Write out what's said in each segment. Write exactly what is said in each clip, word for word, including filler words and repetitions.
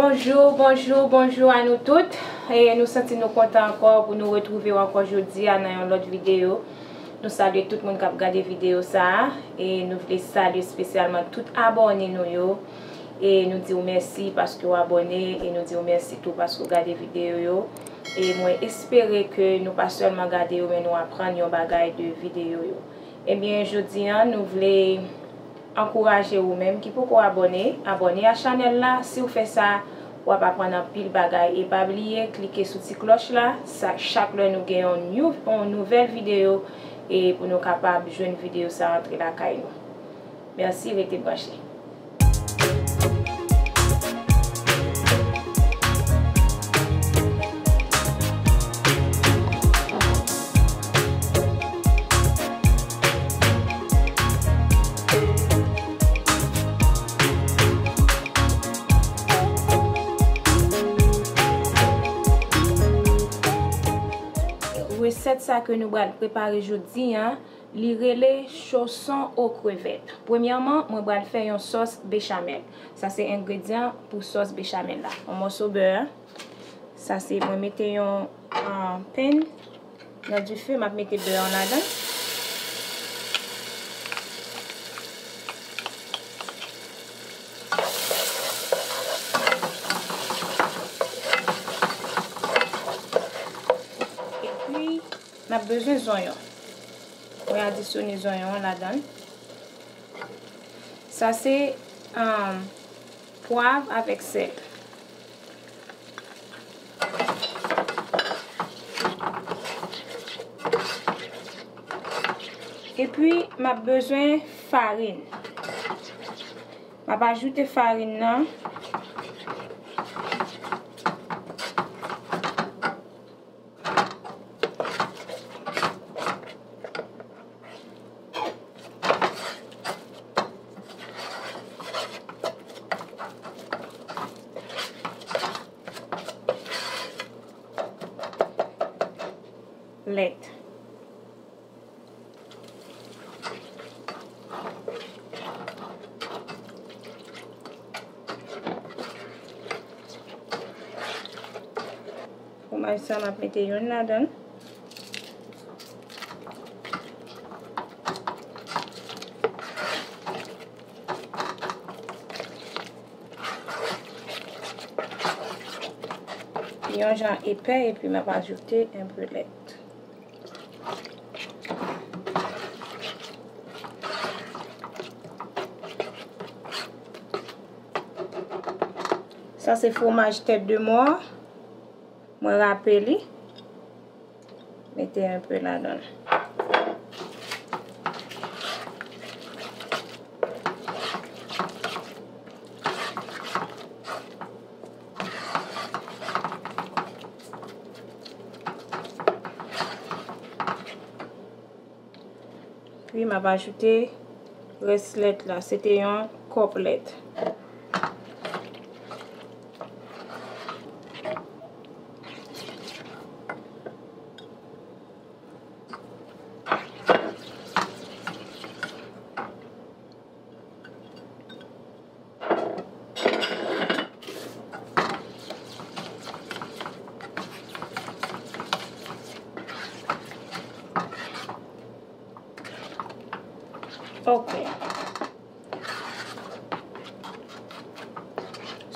Bonjou, bonjou, bonjou a nou tout. E nou santi nou kontan ankò pou nou retwouve w ankò jodi a nan yon lòt videyo. Nou salye tout moun k ap gade videyo sa a. E nou vle salye espesyalman tout abòne nou yo. E nou di w mèsi paske w abòne. E nou di w mèsi tou paske w gade videyo yo. E mwen espere ke nou pa sèlman gade yo, men nou aprann yon bagay de videyo yo. Ebyen, jodi a, nou vle ankouraje ou menm ki poko abòne, abòne a chanèl la. Si w fè sa, w ap aprann anpil bagay. E pa bliye klike sou ti klòch la, sa, chak lè nou gen yon, new, yon nouvèl videyo, e pou nou kapab jwenn videyo sa antre lakay nou. Mèsi, rete branche. Resèt sa ke nou pral prepare jodi a, li rele choson o krevèt. Premyèman, mwen pral fè yon sòs bechamel. Sa se engredyan pou sòs bechamel la. Yon mòso bè. Sa se mwen mete yon, ah, pen nan dife, m ap mete bè an ladan. Epi, n ap bezwen zonyon. Mwen adisyone zonyon an ladan. Sa se, um, pwav avèk sèl. Epi, m ap bezwen farin. M ap ajoute farin nan. Lèt. Fwomaj sa, m ap mete youn ladan. Yon jan epè, epi m ap ajoute enpe lèt. Sa se fwomaj tèt de mò. Mwen rape li. Mete enpe ladan. Pi m ap ajoute rès lèt la. Se te yon kòp lèt. Ok.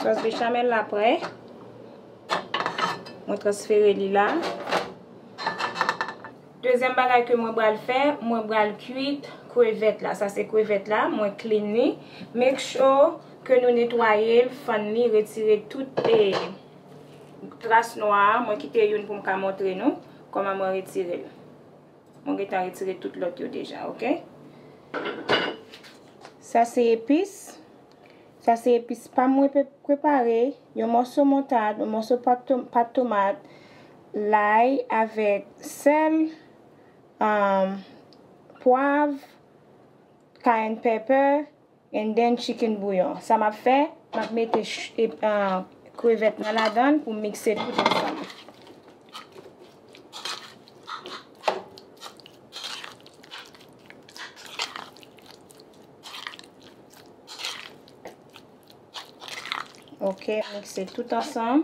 Sòs bechamel la prè. Mwen transfere li la. Dezyèm bagay ke mwen pral fè, mwen pral kwit krevèt la. Sa se krevèt la, mwen clean li. Make sure ke nou netwaye l, fann li, retire tout, eh, tras nwa a. Mwen kite youn pou m ka montre nou kòman mwen retire l. Mwen gentan retire tout lòt yo deja, ok? Sa se epis. Sa se epis pa m mwen pe-, prepare. Yon mòso moutad, yon mòso pat to-, pat tomat, lay avèk sèl, um, pwav, cayenne pepper, and then chicken bouillon. Sa m ap fè, m ap mete ch-, e, ah, krevèt nan ladan l pou m mikse tout ansanm. Ok, mikse tout ansanm.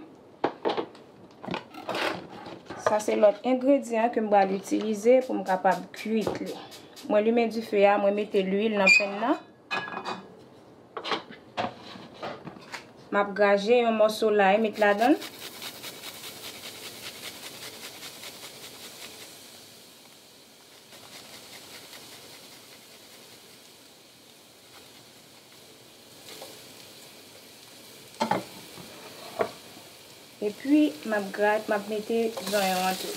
Sa se lòt engredyan ke m pral itilize pou m kapab kuit li. Mwen limen dife a, mwen mete lwil nan penn nan. M ap graje yon mòso lay met ladan l. Epi, m ap gra-, m ap mete zonyon an tou.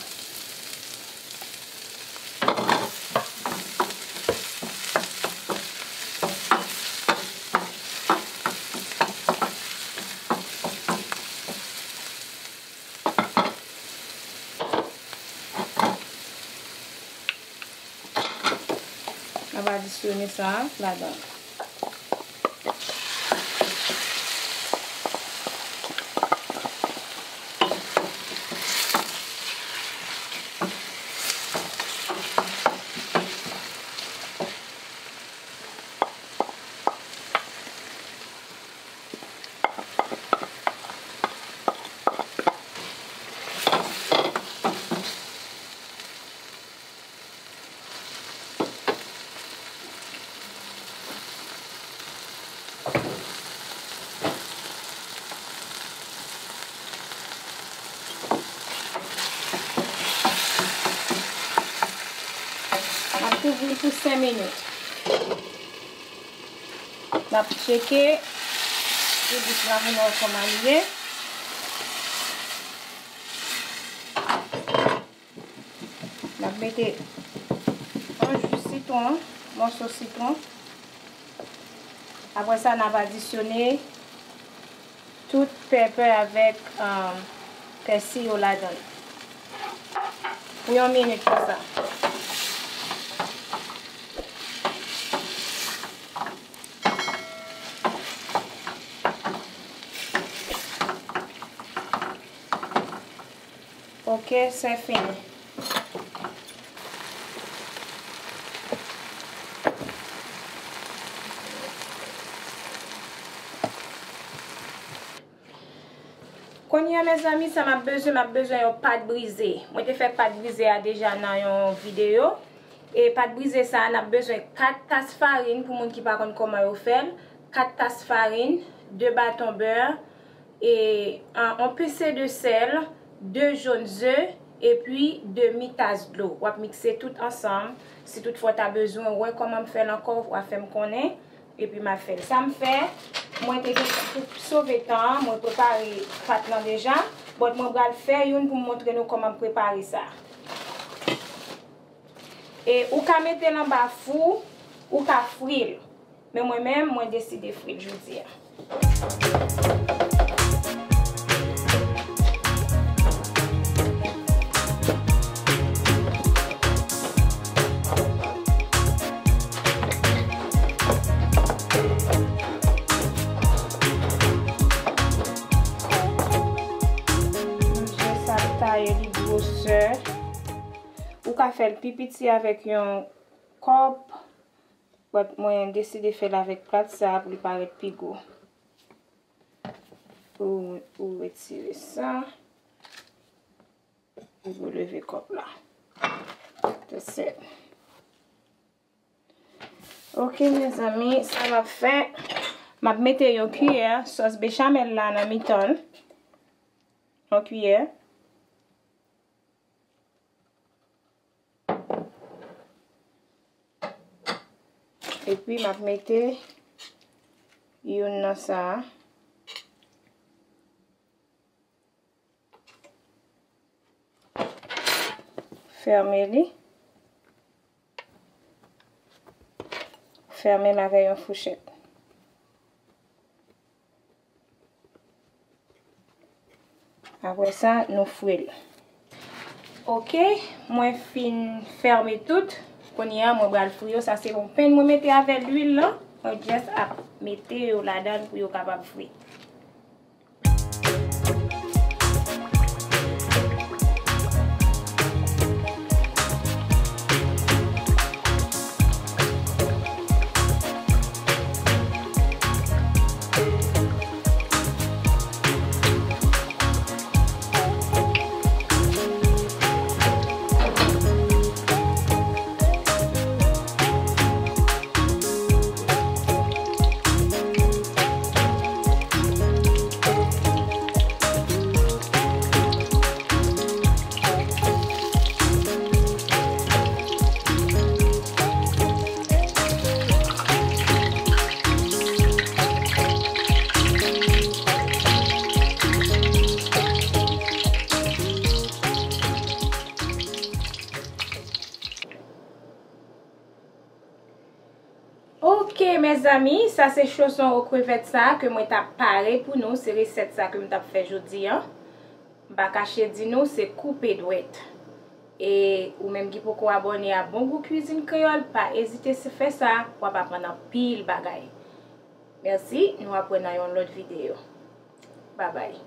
N ap adisyone sa a ladan l. M ap kouvri l pou senk minit. M ap tcheke. Jus la pou nou wè kòman li ye. N ap mete yon jus sitwon, mòso sitwon. Apre sa, n ap adisyone tout pèpè avèk, um, pèsi yo ladan l. Pou yon minit konsa. Ok, se fini. Kounye a, mezanmi, sa m ap bezwen, m ap bezwen yon pat brize. Mwen te fè pat brize a deja nan yon videyo. E pat brize sa a, n ap bezwen kat tas farin, pou moun ki pa konn kòman yo fè l, kat tas farin, de baton bè, e, an, on pinsè de sèl, de jòn ze, epi demi tas dlo. W ap mikse tout ansanm. Si toutfwa w ta bezwen wè kòman m fè l ankò, w a fè m konnen. Epi m a fè l. Sa m fè, mwen te gen pou sove tan an, mwen prepare pat lan deja. But mwen pral fè youn pou m montre nou kòman m prepare sa. E ou ka mete l anba fou, ou ka fri l. Men mwen menm, mwen deside fri l jodi a. Mwen jis ap taye li gwosè. Ou ka fè l pi piti avèk yon kòb. But mwen deside fè l avèk plat sa a pou li parèt pi gwo. Ou, ou retire sa. Ou leve kòb la. That's it. Ok, mezanmi, sa m ap fè, m ap mete yon kiyè sòs bechamel la nan mitan l. Yon kiyè. Epi m ap mete youn nan sa a. Fèmen li. Fèmen l avè yon fouchèt. Apre sa, nou fri l. Ok, mwen fin fèmen tout. Kounye a, mwen pral fri yo. Sa se yon penn mwen mete avè lwil lan. Mwen just ap mete yo ladan l pou yo kapab fri. Mezanmi, sa se choson o krevèt sa ke mwen t ap pare pou nou, se resèt sa ke m t ap fè jodi a. M pa kache di nou, se koupe dwèt. E ou menm ki poko abòne a Bon Gou Kwizin Kreyòl, pa ezite se fè sa, w ap aprann anpil bagay. Mèsi, nou ap wè nan yon lòt videyo. Babay.